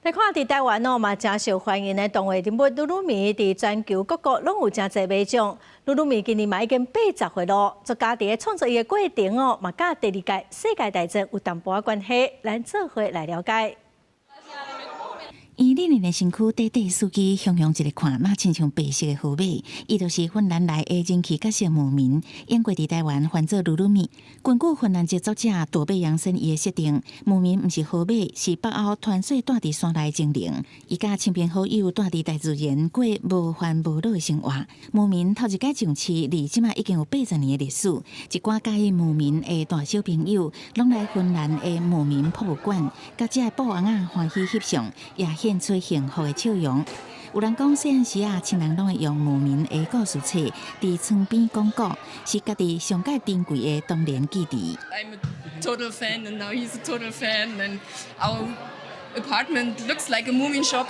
來看佇臺灣哦，嘛誠受歡迎的動畫人物魯魯米，佇全球各國攏有誠濟迷眾。魯魯米今年嘛已經80歲囉，作家佇咧創作伊的過程哦，嘛佮第二屆世界大戰有淡薄仔關係，咱做伙來了解。圓輪輪的身軀，短短四肢，雄雄一个看，若親像白色的河馬。伊就是芬蘭來的人氣角色姆明，英國佇臺灣翻做魯魯米。根據芬蘭籍作者朵貝楊森伊的設定，姆明毋是河馬，是北歐傳說住佇山內精靈。伊佮親朋好友住佇大自然，過無煩無惱的生活。姆明頭一擺上市，離這馬已經有80年的歷史。一寡佮意姆明的大小朋友，攏來芬蘭的姆明博物館，佮這个布翁仔歡喜翕相，也現出幸福的笑容。有人講，細漢時啊，親人攏會用姆明的故事冊佇床邊講古，是家己上蓋珍貴的童年記憶。 I'm a total fan, and now he's a total fan, and our apartment looks like a Moomin shop.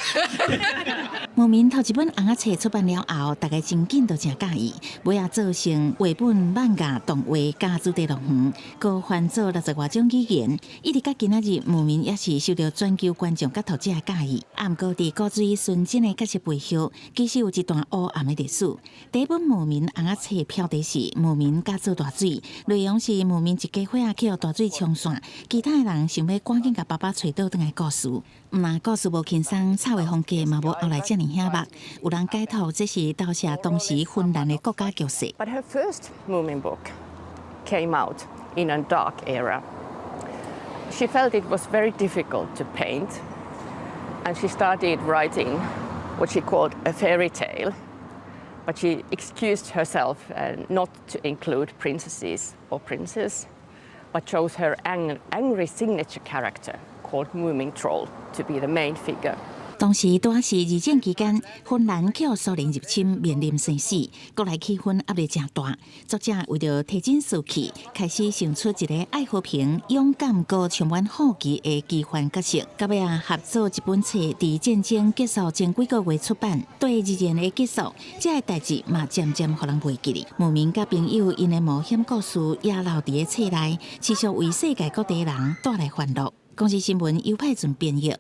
姆明頭一本尪仔冊出版了後，大家真緊都誠佮意，尾仔做成繪本、漫畫、動畫佮主題樂園，閣翻做六十外種語言。一直到今仔日，姆明也是受著全球觀眾佮讀者的佮意。啊，毋過佇古錐純真的角色背後，其實有一段烏暗的歷史。第一本姆明尪仔冊標題是《姆明佮做大水》，內容是姆明一家伙仔去予大水沖散，其他的人想欲趕緊共爸爸揣倒轉來故事。毋但故事無輕鬆，插畫風格嘛無後來遮爾醒目。有人解讀這是投射當時芬蘭的國家局勢。 But her first Moomin book came out in a dark era. She felt it was very difficult to paint, and she started writing what she called a fairy tale. But she excused herself not to include princesses or princes, but chose her angry signature character called Moomin Troll to be the main figure. 當時拄仔是二戰期間，芬蘭去予蘇聯入侵，面臨生死，國內氣氛壓力誠大。作者為著提振士氣，開始想出一個愛和平、勇敢、閣充滿好奇的奇幻角色。到尾仔合做一本冊，佇戰爭結束前幾個月出版。對二戰的結束，這個代誌嘛漸漸予人袂記得。姆明佮朋友𪜶的冒險故事也留佇咧冊內，持續為世界各地人帶來歡樂。公視新聞尤派準編譯。